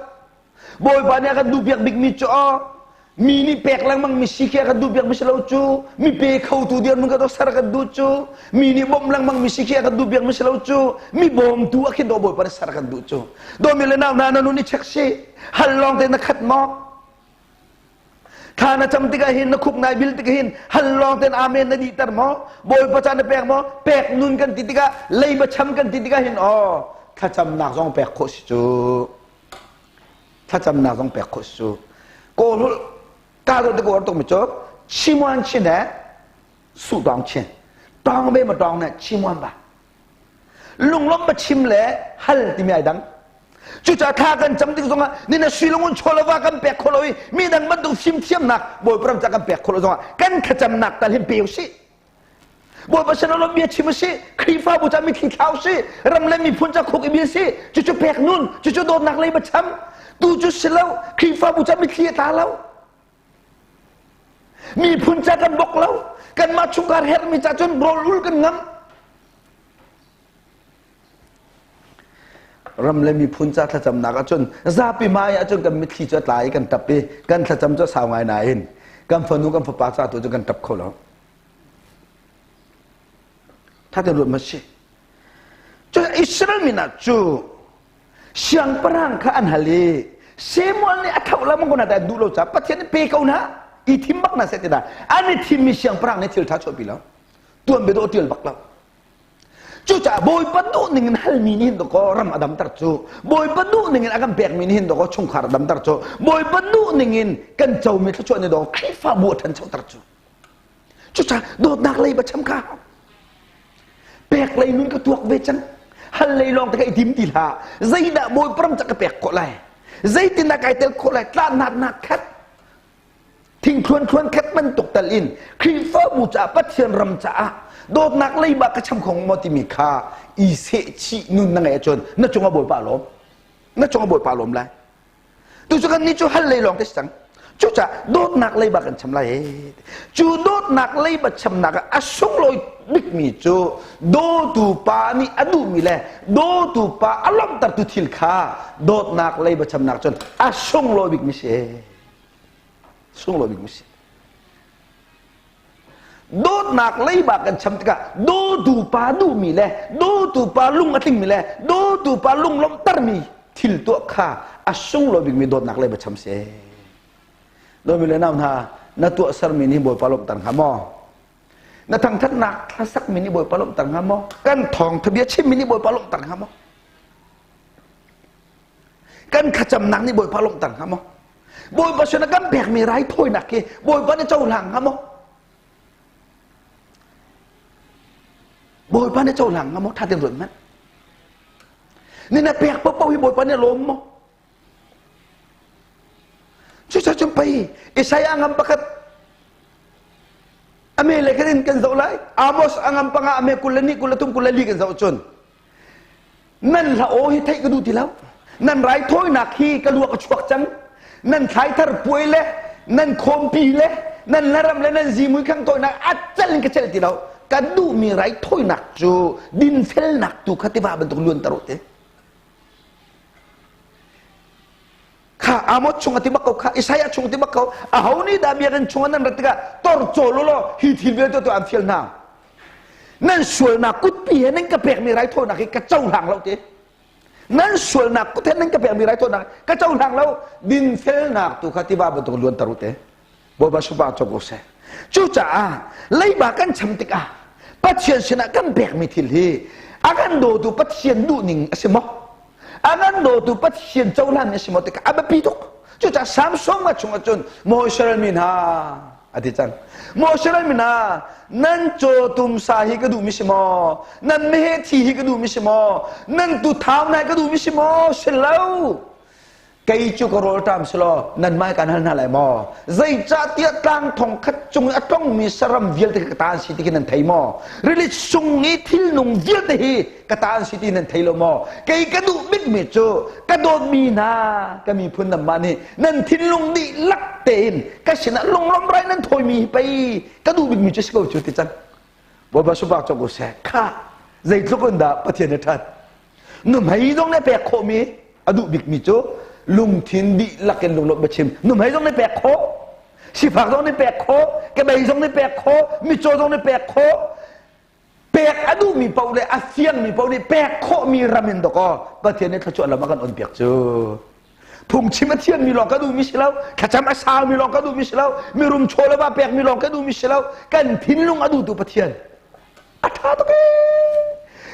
Bawipa nih a kan duhpiak bikmi cu aw mi nih pek lengmang mi si khi a kan duhpiak mi si lo cu mi pe khotu dirhmun ka ser kan duh cu mi nih bawmh lengmang mi si khi a kan duhpiak mi si lo cu mi bawmtu a khin do Bawipa nih ser kan duh cu dawmi le nau hna na nun i check si hal lawng te na khat maw thla na cam tikah hin na khuk nai bil tikah hin hal lawng ten amen na dihter maw Bawipa ca na pek maw pek nun kan ti tikah leiba cham kan ti tikah hin aw thlacamnak zong pek khawh si cu thlacamnak zong pek khawh si cu kawl ka do te ko tuk mi cu chimuan chin he su tong chin tong ve ma tong ne chimuan ba. Lunglawmh biachim le hal timi ai dang. Cucaah thla kan cam tik zongah nina sui le ngun chaw le va kan pek khawh lo i mi dang bantuk fimthiamnak Bawipa ram ca kan pek khawh lo zongah kan thlacamnak tal hin pe usih. Bawipa sin ah bia chim usih, Khrihfabu ca mitthli thla usih, ram le miphun ca khuk i bil sih, cucu pek nun, cucu dawtnak lei cham. Tu cu si lo, Khrihfabu ca mitthli a tla lo. Miphun ca kan bok lo, kanmah chungkhar herhmi ca cun rawl ul kan ngam. Ram le miphun ca thlacamnak ahcun zapi hmai ahcun kan mitthli cu a tla i kan ṭap i kan thlacam cu a sau ngai nain kan fanu kan fapa ca tu cu kan ṭap kho lo. Tha te ruat ma si. Cu Israel mi hna cu siangpahrang kha an hal i Samuel nih a tho la mong ko na ta duh lo ca Pathian nih pe ko na i thim bak na seh ti da an i thimmi siangpahrang nih thil ṭha chuahpi lo tuan bia dawh ṭial bak lo. Cucaah Bawipa duh ning in halmi nih hin dawkaw ram a damter cu. Bawipa duh ning in a kan pekmi nih hin dawkaw chungkhar a damter cu. Bawipa duh ning in kan comi thluachuah nih dawkaw Khrihfabu a ṭhanchoter cu. Cucaah dawtnak lei va cham kha pek lei nun ka tuak ve cang. Hal lei lawng te ka i tim ti hlah. Zeidah Bawipa ram ca ka pek khawh lai? Zeitindah kai tel khawh lai? Tlannak nak khat thingthluan thluan khat bantuk tal in Khrihfabu caah Pathian ram caah dawtnak leiba ka cham kho maw timi kha i sehchih nun na ngeih ahcun na cungah Bawipa lawm na cungah Bawipa lawm lai tu cu kan nih cu hal lei lawng te si cang cucaah dawtnak leiba kan cham lai cu dawtnak leiba chamnak ah a sunglawi bikmi cu dawtu pa nih a duhmi le dawtu pa a lawmhtertu thil kha dawtnak leiba chamnak cun a sunglawi bikmi si sunglawi bik si dawtnak leiba kan cham tikah dawtu pa duhmi le dawtu pa lung a tlingmi le dawtu pa lung lawmhtermi thil tuah kha a sunglawi bikmi dawtnak leiba cham si dawmi le nau hna na tuahsermi nih Bawipa lawmhter hnga maw na thangthatnak hlasakmi nih Bawipa lawmhter hnga maw kan thawngtha bia chimmi nih Bawipa lawmhter hnga maw kan thlacamnak nih Bawipa lawmhter hnga maw Bawipa sin ah kan pekmi raithawinak hi Bawipa nih cohlang hnga maw Bawipa nih cohlang hnga maw ṭha tein ruat hmanh ni na pek paohpaoh hi Bawipa nih a lawm maw cucaah cun pei Isaiah ngam pakhat a me le khan in kan zoh lai Amos a ngam panga a me kul le ni kul le thum kul le li kan zoh cun Nan hla aw hi theih ka duh ti lo. Nan raithawinak hi ka luak a chuak cang. Nan thlaithar puai le nan khawmpi le nan laram le nan zimui khangtawinak a cel in ka cel ti lo. Ka duhmi raithawinak cu dinfelnak tu kha tiva bantuk luanter u ti. Kha Amos chung a ti bak ko kha Isaiah chung a ti bak ko aho nih dah biakinn chung ah nan rat tikah tor cawl u law hi thil vialte tu an fial hna. Nan sualnak kutpi he nan ka pekmi raithawinak hi ka cohlang lo ti. Nan sualnak kut he nan ka pekmi raithawinak ka cohlang lo. Dinfelnak tu kha tiva bantuk luanter u te. Bawipa supa cawk u seh. Cucaah leiba kan cham tikah Pathian sinah kan pekmi thil hi a kan dawtu Pathian duhning a si maw? A kan dawtu Pathian cohlan a si maw tikah a biapi tuk. Cucaah Samson nga chungah cun maw Israel mi hna a ti cang. Maw Israel mi hna nan cawtum sa hi ka duhmi si maw? Nan meheh thi hi ka duhmi si maw? Nan tuthau na hi ka duhmi si maw? Si lo. Kei cu ka rawlṭam si law nanmah kan hal hna lai maw? Zeicahtiah tlang thong khat cung i a tlongmi saram vialte ka ta an si ti khi nan thei maw? Rili chung i thilnung vialte hi ka ta an si ti nan thei lo maw? Kei ka duh bikmi cu ka dawtmi hna ka miphun nanmah nih nan thinlung dihlak tein ka sinah lunglawm rai nan thawimi hi pei ka duh bikmi cu si ko cu ti cang. Bawipa supak cawk u seh. Khah! Zeitluk in dah Pathian a ṭhat. Nuhmei zong nih pek khawhmi a duh bikmi cu lungthin dihlak in lunglawmh biachim. Nuhmei zong nih pek khawh, sifak zong nih pek khawh, kebei zong nih pek khawh, mitcaw zong nih pek khawh. Pek a duhmi paoh le a fiangmi paoh nih pek khawhmi ram in dawkaw Pathian nih thluachuah lam a kan onpiak cu. Phungchim a thiammi lawng ka duhmi si lo, thlacam a saumi lawng ka duhmi si lo, mirum chaw le va pekmi lawng ka duhmi si lo, kan thinlung a duhtu Pathian. A ṭha tuk ee.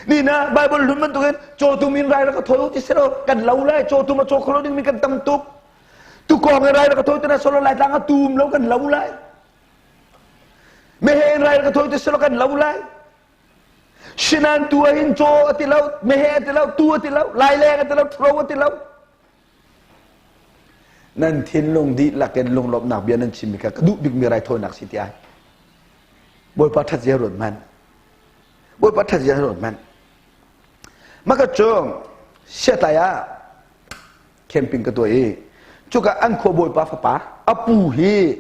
Ni na Bible hlun bantukin cawtum in rai rak ka thawi ti si lo, kan lo lai, cawtum a caw kho lo dingmi kan tam tuk. Tukawng in rai rak ka thawi ti na solo lai tlang a tum lo kan lo lai. Meheh in rai rak ka thawi ti si lo kan lo lai. Sinan tu ah hin caw a ti lo, meheh a ti lo, tu a ti lo, laileng a ti lo, ṭhuro a ti lo. Nan thinlung dihlak in lunglawmhnak bia nan chimmi kha ka duh bikmi raithawinak si ti ai. Bawipa ṭhat zia ruat hmanh. Bawipa ṭhat zia ruat hmanh. Maka cu siatlai ah camping ka tuah i cuka an khua bawipa fapa a pu hi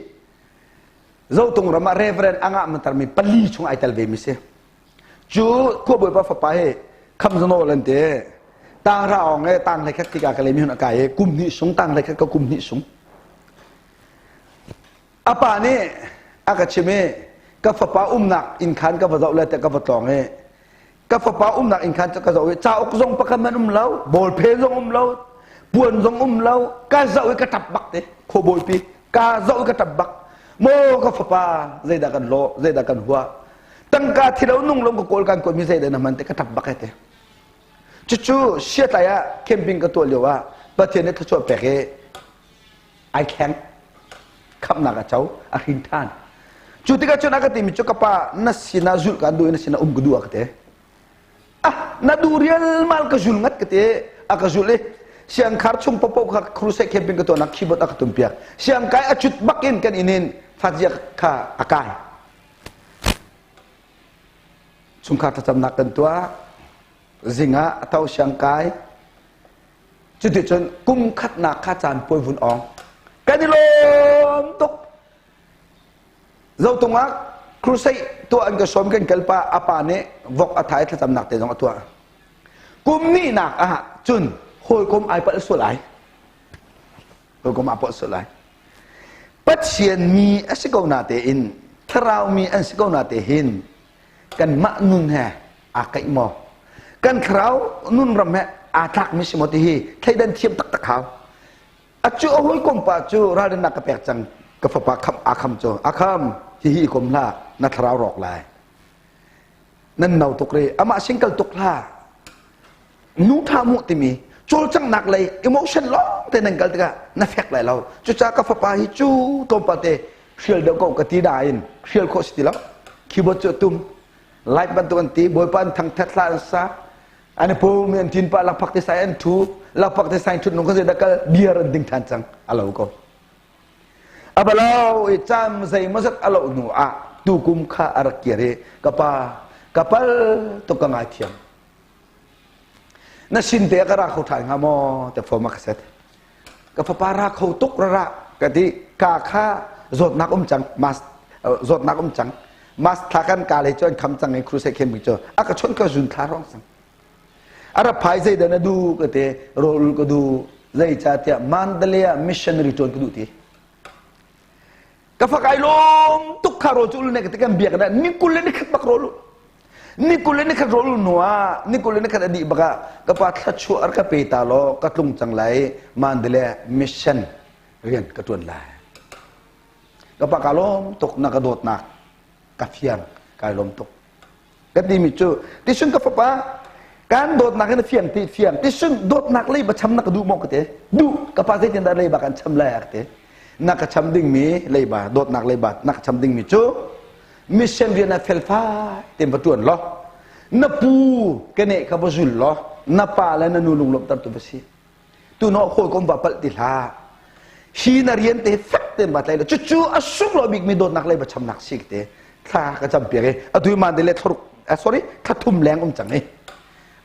Zotung ram ah reverend a ngah mantarmi pali chung ai tel ve mi si. Cu khua bawipa fapa hi khamzanawl an ti. Tang ra ong e tang hlei khat tika ka le mi hun a kai i kum hnih sung tang hlei khat ka kum hnih sung. A pa nih a ka chim i ka fapa umnak inn khan ka va zoh le te ka va tlawng i ka fapa umnak inn khan ka zoh i cauk zong pakhat man um lo bawlphe zong um lo puan zong um lo ka zoh i ka ṭap bak te khuabawipi ka zoh i ka ṭap bak maw ka fapa zeidah kan lawh zeidah kan huah tangka thilo nung lom ka kawl kan kawl mi zeidah na hman te ka ṭap bak te cucu siatlai ah camping ka tuah lio ah Pathian nih thluachuah pek i ai thleng khamhnak a co a hrin than cu tikah cun a ka timi cu ka pa na sinah zulh kan duh i na sinah um ka duh a ka ti ah na duh rialmal ka zul ngat ka ti a ka zul i siangkhar chung popo kha crusade camping ka tuahnak keyboard a ka tum piak siangkai a cut bak in kan inn in fatzia kha a kai chungkhar thlacamnak kan tuah zingah a tho siangkai Cuticun kum khatnak kha caan puai vun awng. Kan i lawm tuk. Zotung ah crusade tuah an ka sawm kan kal pa a pa nih vok a thai thlacamnak te zong a tuah. Kum nihnak ah cun hawikom ai palh sual ai. Hawikom aa palh sual ai. Pathian mi a si ko na tein thlarau mi an si ko na te hin kanmah nun he aa kaih maw kan thlarau nun ram he aa tlakmi si maw ti hi thleidan thiam taktak hau a cu a hawikom pa cu ralrinnak ka pek cang ka fapa kham aa kham cu a kham hihi i kom hlah na thlarau rawk lai nan no tuk ri amah single tuk hlah nu tha mu timi cawlcanghnak lei emotion lawng te nan kal tikah na fek lai lo cucaah ka fapa hi cu tlawmpal te hrial deuh ko ka ti nain hrial khawh si ti lo keyboard cu tum live bantuk an ti bawipa an thangthat hla an sa an i pum an tin pa lakphak te sai an thu lakphak te sai thut nung ka zei da kal beer an ding than cang a lo ko abalo i cam zei mazat alo hnu ah tukum kha a rak kir i ka pa ka pal tuk ka ngai thiam na sin te ka ra kho ṭhan hnga maw te form a ka set ka fapa ra kho tuk ra ra ka ti ka kha zawtnak um cang mas zawtnak um cang mas thla kan ka lei cu an kham cang i crusade khem cu a ka chon ka zun thla rong cang a ra phai zei da na du ka te rol ka du zei cha tiah Mandalay ah missionary ṭuan ka duh ti Ka fak ai lawm tuk kha rawl cu ul ne ka ti kan biak na ni kul le ni khat bak rawl ni kul le ni khat rawl nu ah ni kul le ni khat a dih bak ah ka pa thlachuah ka pe ta law ka tlung cang lai Mandalay mission rian ka tuan lai ka pa ka lawm tuk na ka dawtnak ka fiang kai lawm tuk Ka timi cu tisun ka fapa kan dawtnak in a fiang ti fiang tisun dawtnak leiba cham na ka duh maw ka ti duh ka pa zeitin dah leiba kan cham lai ka ti na ka cham dingmi leiba dawtnak leiba na ka cham dingmi cu mission rian ah felfai tein va tuan law na pu keneh kha va zul law na pa le na nu lunglawmhter tu va si tu no hawikom va palh ti hlah hi na rian te fek tein va tlai lo cucu a sunglawi bikmi dawtnak lei va chamnak si te thla ka cam piak i atu man le thlaruk sorry thla thum leng um cang i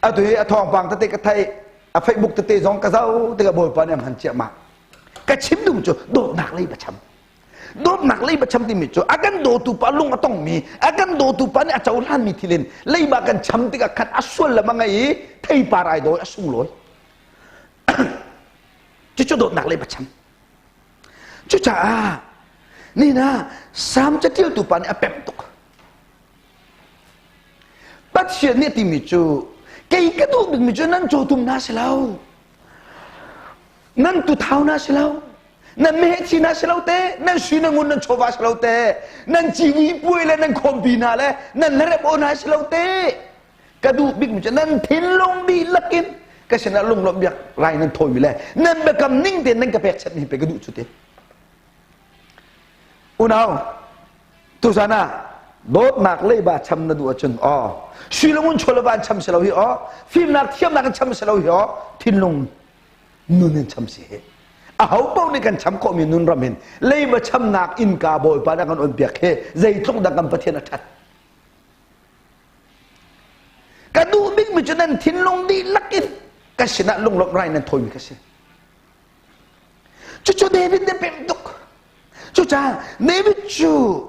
atu hi a thawngpang tete ka thai a facebook tete zong ka zau tikah bawipa nih a hman ciahmah ka chim dum cu dawtnak lei va cham dawtnak leiba cham timi cu a kan dawtu pa lung a tongmi a kan dawtu pa nih a cohlanmi thil in leiba kan cham tikah khan a sual lam a ngei i theipar ai dawi a sunglawi cucu dawtnak leiba cham cucaah nina Salm catialtu pa nih a pemh tuk Pathian nih timi cu kei ka duh bikmi cu nan cawtum na si lo nan tuthau na si lo nan mehci na si lo te nan sui nan ngun nan chawva si lo te nan civi puai le nan khawmpi hna le nan hlarep aw hna si lo te ka duh bikmi cu nan thinlung dihlak in ka sinah lunglawmh biak rai nan thawimi le nan biakam ning tein nan ka pekchanh hi pe ka duh cu te unau tuzan ah. Dawtnak leiba cham na duh ahcun aw sui le ngun chaw le van cham si lo hi aw fimnak thiamnak in cham si lo hi aw thinlung nun in cham si hi. Aho paoh nih kan cham khawhmi nun ram hin leiba chamnak innka Bawipa nih a kan onpiak hi zeitluk dah kan Pathian a ṭhat. Ka duh bikmi cu nan thinlung dihlak in ka sinah lunglawmh rai nan thawimi ka si. Cucu David nih pemh tuk. Cucaah David cu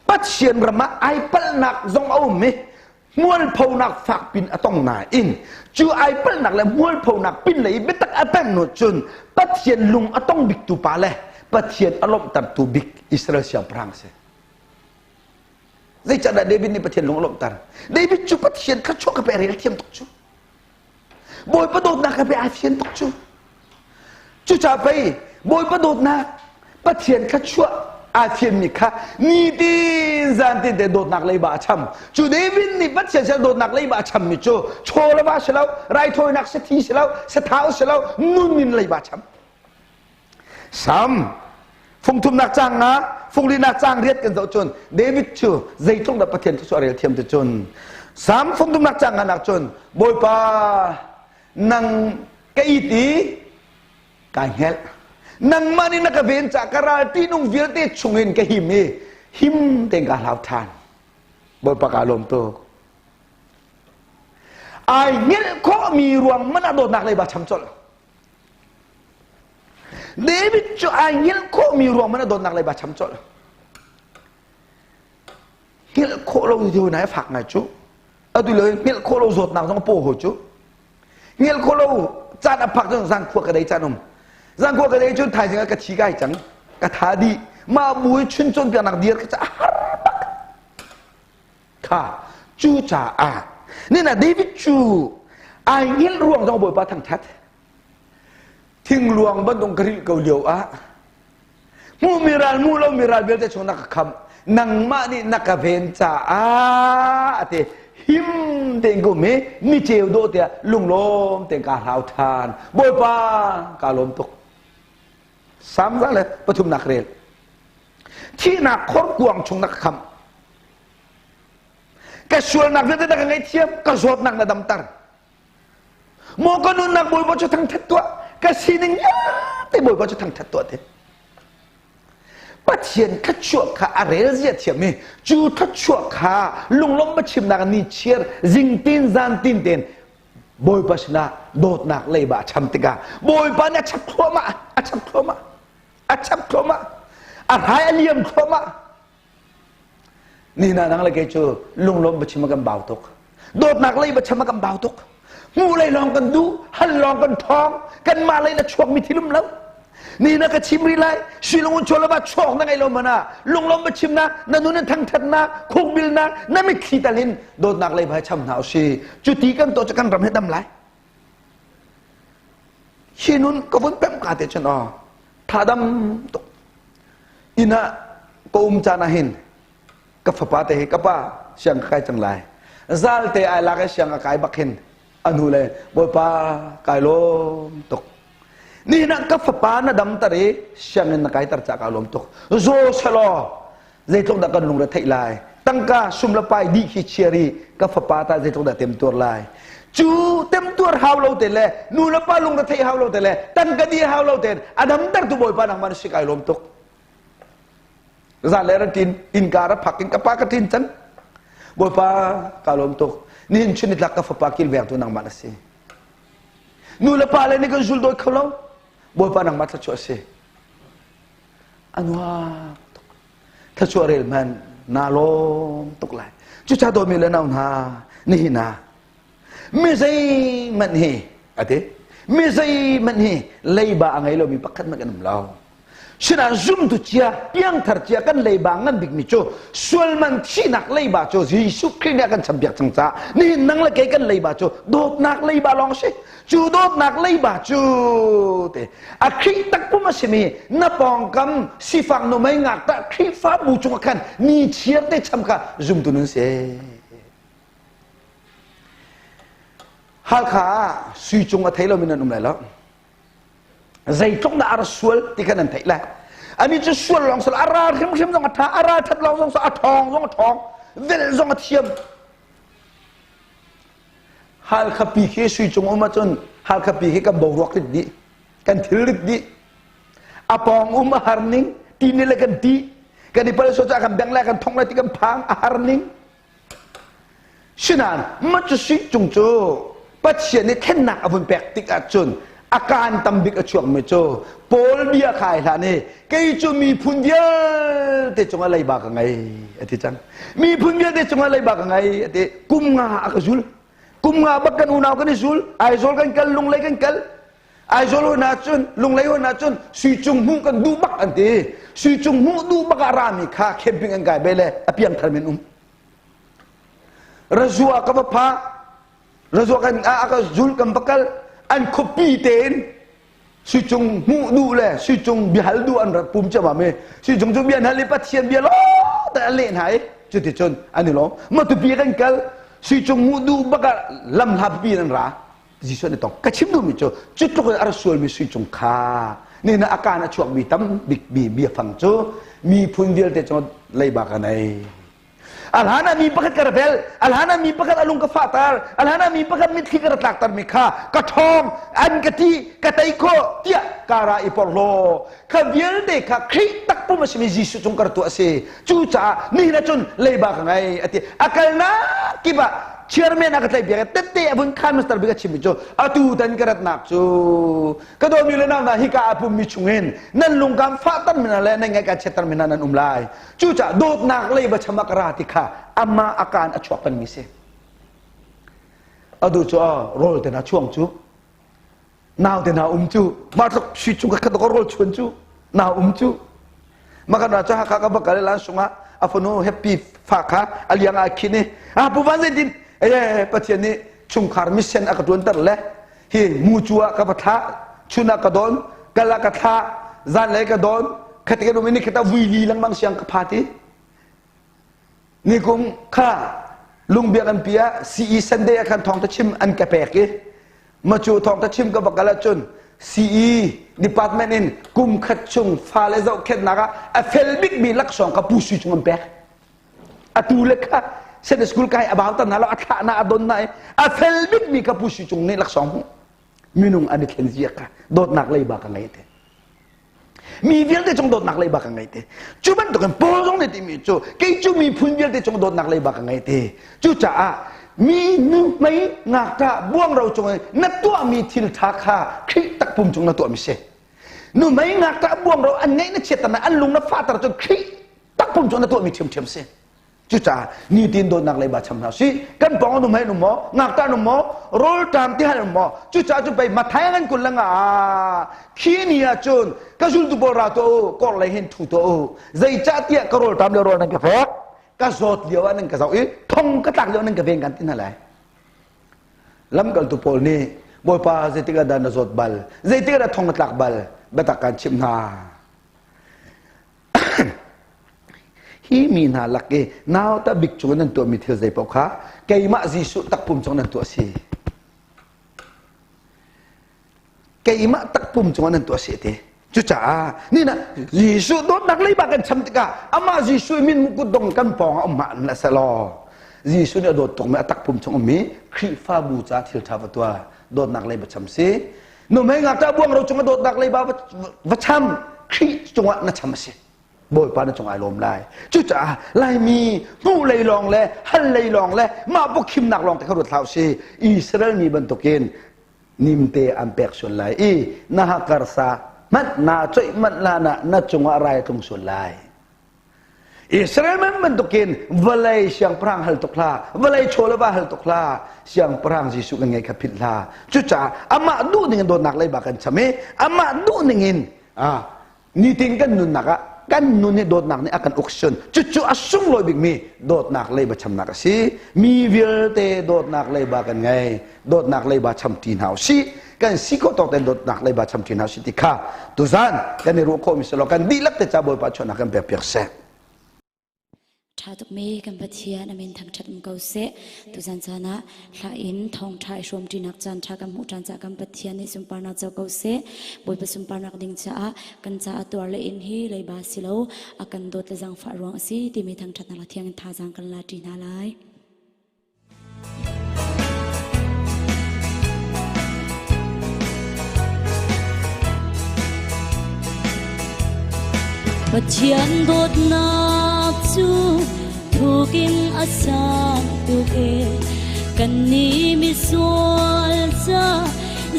Pathian ram ah ai palhnak zong a um i hmualphonak fak pin a tong nain cu ai palhnak le hmualphonak pin lei i biatak a pemh hnu cun Pathian lung a tong biktu pa le Pathian a lawmhtertu bik Israel siangpahrang a si. Zeicahdah David nih Pathian lung a lawmhter? David cu Pathian thluachuah ka pe rel thiam tuk cu. Bawipa dawtnak ka pe ai fian tuk cu. Cucaah pei Bawipa dawtnak Pathian thluachuah aa fianmi kha nitin zantin te dawtnak leiba a cham. Cu David nih Pathian sin dawtnak leiba a chammi cu chaw le va si lo, raithawinak sathi si lo, sathau si lo, nun in leiba a cham. Sam fungthumnak caang nga funglinak caang riat kan zoh cun David cu zeitluk dah Pathian thluachuah rel thiam ti cun Sam fungthumnak caang nga nak cun Bawipa nang ka it i kai hngelh nangmah nih na ka ven ca ka ral ṭihnung vialte chungin ka him i him tein ka hlau ṭhan Bawipa kaa lawm tuk ai hngelh khawhmi ruang man ah dawtnak leiba cham colh David cu ai hngilh khawhmi ruang man a dawtnak leiba cham colh. Hngilh khawh lo ti nai fak ngai cu. Atu le hngilh khawh lo zawtnak zong paw hawi cu. Hngilh khawh lo caan a phak cun zan khua ka dei caan um. Zan khua ka dei cun thaizing ah ka thi kai cang. Ka tha dih. Mah bu i chun cawnpiaknak dir ka ca har bak. Kha cu caah nina David cu ai hngilh ruang zong Bawipa thangthat. Thingluang bantuk ka rilh ko lio ah hmuhmi ral hmuh lomi ral vialte chung na ka khamh nangmah nih na ka ven caah a ti him tein ka um i niceu dawh tiah lunglawm tein kaa hlau ṭhan Bawipa kaa lawm tuk Salm za le pathumnak rel thihnak khorkuang chung na ka khamh ka sualnak vialte na ka ngaihthiam ka zawtnak na damter Maw ka nunnak Bawipa cu thangṭhat tuah, ka sining vialte Bawipa cu thangṭhat tuah te. Pathian thluachuah kha a rel zia thiam i cu thluachuah kha lunglawmh biachimnak ni chiar zingtin zantin tein Bawipa sinah dawtnak leiba a cham tikah Bawipa nih a chap thluahmah a chap thluahmah a chap thluahmah a hrai a liam thluahmah Ni hna nang le kei cu lunglawm biachim a kan bau tuk. Dawtnak lei biachim a kan bau tuk. Hmuh lei lawng kan duh, hal lawng kan ṭhawng, kanmah lei na chuakmi thil um lo. Ni na ka chim rih lai, silung chuah lo ba chuak na ngei lo mana, lunglawm biachimnak, na nun in thangṭhatnak, khukbilnak, na mitthli tal in dawtnak lei vai cham hna usih. Cu ti kan tuah cu kan ram hi dam lai. Hi nun ka vun pemh ka te cun aw, tha dam tuk. Inn ah ka um caan ah hin ka fapa te hi ka pa siang ka kai cang lai. Zal te ai lak i siang a kai bak hin a hnu le Bawipa kai lawm tuk. Nihin ah ka fapa na dam tar i sianginn na kai tar ca kaa lawm tuk. Zaw selaw zeitluk dah kan lungre theih lai. Tangka sum le pai dih khi chia ri ka fapa ta zeitluk dah temtuar lai. Cu temtuar hau lo te le nu le pa lungre theih hau lo te le tangka di hau lo te a damter tu Bawipa nangmah na si kai lawm tuk. Zan le ra tin innka ra phak in ka pa ka tin cang. Bawipa ka lawm tuk. Nihin chun nitlak ka fapa kilveng tu nangmah na si. Nu le pa le nih kan zul dawi kho lo. Bawipa nangmah thluachuah si. A nuam tuk. Thluachuah rel hmanh naa lawm tuk lai. Cucaah dawtmi le nau hna nihin ah mi zeihmanh hi a ti mi zeihmanh hi leiba a ngei lomi pakhat hmanh kan um lo. Sinain zumtu cia piangthar cia kan leiba ngan bikmi cu sualman thihnak leiba cu Jesuh Khrih nih a kan champiak cang caah nihin nang le kei kan leiba cu dawtnak leiba lawng si. Cu dawtnak leiba cu te a Khrih takpum a simi na pawngkam sifak numei ngakṭah Khrihfabu cungah khan ni chiar te cham kha zumtu nun si. Halkha ah sui cung a thei lomi nan um lai lo. Zeitluk dah a ra sual ti kha nan theih lai. Ani cu sual lawng sal a ral hrimhrim zong a ṭha, a ral ṭhat lawng zong a ṭhawng zong a ṭhawng, velh zong a thiam. Halkha pi khi sui cung um ahcun Halkha pi khi kan boruak rit dih, kan thil rit dih. A pawng um a har ning, ti nih le kan ti. Kan i pal so ca kan beng lai kan thong lai ti kan phang a har ning. Sinain mah cu sui cung cu Pathian nih thlennak a vun pek tik ahcun a kaan tam bik a chuakmi cu Paul bia kha ai hlan i kei cu miphun vialte cungah leiba ka ngei a ti cang. Miphun vialte cungah leiba ka ngei a ti. Kum nga a ka zul. Kum nga bak kan unau kan i zul. Aizawl kan kal, Lunglei kan kal. Aizawl hon ahcun, Lunglei hon ahcun sui cung hmuh kan duh bak an ti. Sui cung hmuh duh bak ah rami kha camping an kai be le a piangthar men um. Razua ka va pha razua kan a ka zul kan va kal an khuapi tein suicung hmuh duh le suicung biahal duh an rak pum ciammam i suicung cu bia an hal i Pathian bia law te an leh hna i cuticun an i lawm matupi kan kal suicung hmuh duh bak ah lam hla pipi in an ra Jesuh nih tong ka chim duhmi cu cu tluk in a ra sualmi suicung kha ni na a kaan a chuakmi tam bikmi biafang cu miphun vialte cung leiba ka nei A hlan ah mi pakhat ka ra bel, a hlan ah mi pakhat a lung ka fahter, a hlan ah mi pakhat mitthli ka ra tlakter mi kha ka ṭhawng, an ka ti, ka tei khawh tiah ka ra i porhlaw. Kha vialte kha Khrih takpum a simi Jesuh cung ka ra tuah a si. Cucaah nihin ah cun leiba ka ngei a ti. A kalnak kip ah chairman a ka tlaih piak i tette a vun khan master bik a chimmi cu atu tan ka ratnak cu ka dawmi le nau hna hika a pummi chungin nan lungkam fahter mi hna le nan ngaih ka chiatter mi hna nan um lai. Cucaah dawtnak lei va cham ah ka ra ti kha amah a kaan a chuak pengmi si. Adu cu rawl te na chuang cu nau te na um cu mah tluk sui chung ka khat ka rawl chuan cu nau um cu maka na cu hakha ka va kal lan sungah a fanu happy fa kha a liang ah khin i a pu van zeitin e pathian nih chungkhar mission a ka tuanter le hi mucu ah ka va thlah chun ah ka don kal ah ka thlah zanlei ka don khati kan um i nikhat ah vui li lengmang siang ka phat i nikum kha lungbiak an pi ah CE Sunday ah khan thawngtha chim an ka pek i macu thawngtha chim ka va kal ahcun CE department in kum khat chung fale zohkhenhnak ah a fel bikmi laksawng ka pu sui chung an pek atu le kha Sunday school kai a bau tan na lo a thlah na a don na i a fel bikmi ka pu si cung nih laksawng hmuh minung an i thlen zia kha dawtnak leiba ka ngei te mi vialte cung dawtnak leiba ka ngei te cu bantukin Paul zong nih timi cu kei cu miphun vialte cung dawtnak leiba ka ngei te cucaah mi nu mei ngakṭah buangro cung i na tuahmi thil ṭha kha Khrih takpum cung na tuahmi si nu mei ngakṭah buangro an ngeih na chiatter na an lung na fahter cun Khrih takpum cu na tuahmi ṭhiamṭhiam si cucaah nitin dawtnak leiba cham hna sih kan pawng an um hai um maw ngakṭah an um maw rawlṭam tihal um maw cucaah cu pei Matthai ngan kul langa khi ni ah cun ka zultu pawl ra tuah u kor lei hin thu tuah u zeicahtiah ka rawlṭam le rawl nan ka pek ka zawt lio ah nan ka zoh i thong ka tlak lio nan ka veng kan ti hna lai lamkaltu pawl nih bawipa zeitik ah dah na zawt bal zeitik ah dah thong na tlak bal biatak kan chimh hna Hi mi hna lak i nauta bik cung nan tuahmi thil zeipaoh kha keimah Jesuh takpum cung nan tuah a si. Keimah takpum cung nan tuah a si ti. Cucaah nina Jesuh dawtnak leiba kan cham tikah amah Jesuh min kutdong kan pawng ah um hmah la selaw Jesuh nih a dawt tukmi a takpum chung ummi Khrihfabu ca thil ṭha va tuah dawtnak leiba cham si. Nuhmei ngakṭah buangro cungah dawtnak leiba va cham Khrih cungah na cham a si. Bawipa na cung ai lawm lai. Cucaah Laimi hmuh lei lawng le hal lei lawng le mah pawkhimnak lawng te kha ruat hlah usih. Israel mi bantukin nimte an pek sual lai i na hakarsa hmanh naa coih manh hlan ah na cungah rai a tlung sual lai. Israel man bantukin vawlei siangpahrang hal tuk hlah, vawlei chaw le va hal tuk hlah, siangpahrang Jesuh kan ngei kha philh hlah. Cucaah amah duh ning in dawtnak leiba kan cham i amah duh ning in nitin kan nunnak ah kan nun hi dawtnak nih a kan uk sun. Cucu a sunglawi bikmi dawtnak leiba chamnak a si. Mi vialte dawtnak leiba kan ngei. Dawtnak leiba cham ṭi hna usih. Kan si khawh tawk tein dawtnak leiba cham ṭi hna usih ti kha tuzan kan i ruah khawhmi si law kan dihlak te ca Bawipa chuahnak kan pek piak seh.
Ṭha tukmi kan Pathian a min thangṭhat um ko seh. Tuzan caan ah hla in thawngṭha i hrawmṭinak caan ṭha kan hmuh ṭhan caah kan Pathian nih sunparnak co ko seh. Bawipa sunparnak ding caah kan caah tuar le in hi leiba si lo, a kan dawt le zaangfah ruang a si timi thangṭhatnak le thiang in thazaang kan la ṭi hna lai. Pathian dawtnak cu thukin a sang tuk e, kannih misual ca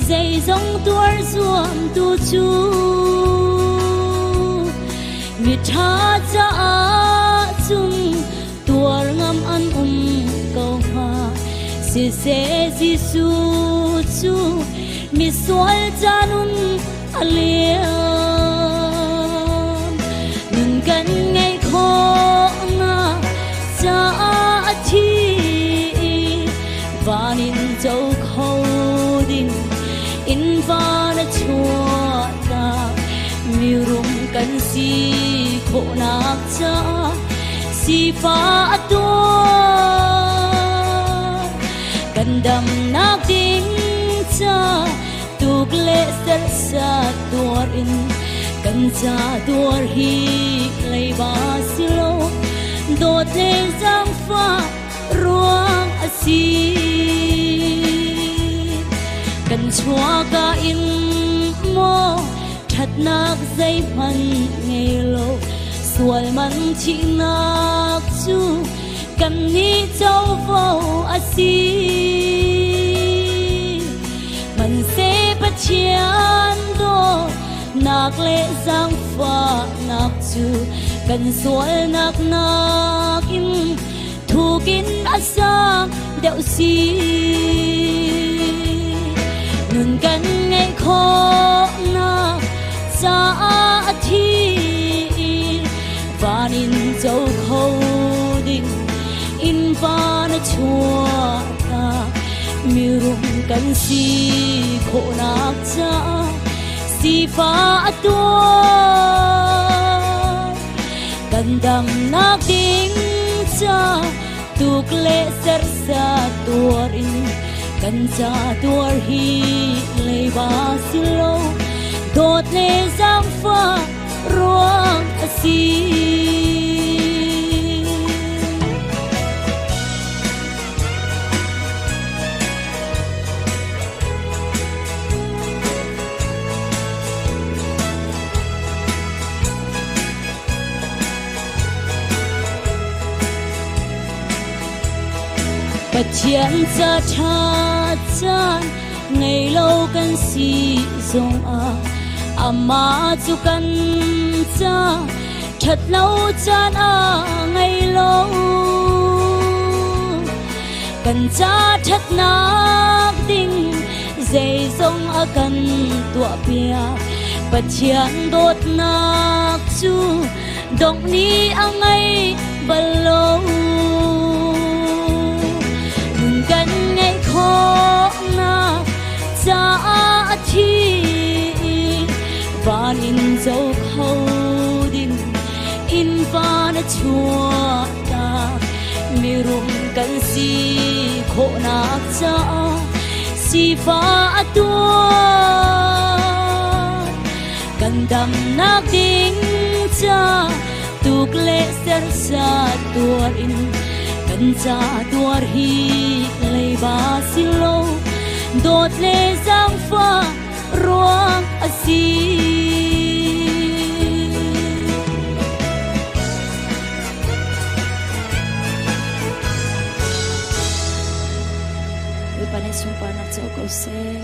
zeizong tuar zuam tu cu miṭha caah cun tuar ngam an um ko hnga. Siseh, Jesuh cu misual ca nun a liam, nun kan ngeih khawhnak caah a thi, van in co kho ding in van a chuahtak, mirum kan si khawhnak caah sifah a tuar, kan damnak ding ca tuk le serhsat tuar in kan ca tuar hi leiba si lo, dawt le zaangfah ruang a si. Kan chuahka in maw ṭhatnak zeihmanh ngei lo, sual man thihnak cu kannih covo a si. Hmanhseh Pathian dawtnak le zaangfahnak cu kan sualnak nakin thukin a sang deuh si. Nun kan ngeih khawhnak caah a thi, van in co kho ding in van a chuahtak, mirum kan si khawhnak caah sifah a tuar, kan damnak ding ca tuk le serhsat tuar in kan ca tuar hi leiba si lo, dawt le zaangfah ruang a si. Pathian ca ṭha caan ngei lo kan si zongah amah cu kan ca ṭhat lo caan a ngei lo. Kan ca ṭhatnak ding zeizong a kan tuahpiak, Pathian dawtnak cu dongh ni a ngei bal lo. Nun kan ngeih khawhnak caah a thi, van in co kho ding in van a chuahtak, mirum kan si khawhnak caah sifah a tuar, kan damnak ding ca tuk le serhsat tuar in kan ca tuar hi leiba si lo, dawt le zaangfah ruang a si. Bawipa nih sunparnak co ko seh.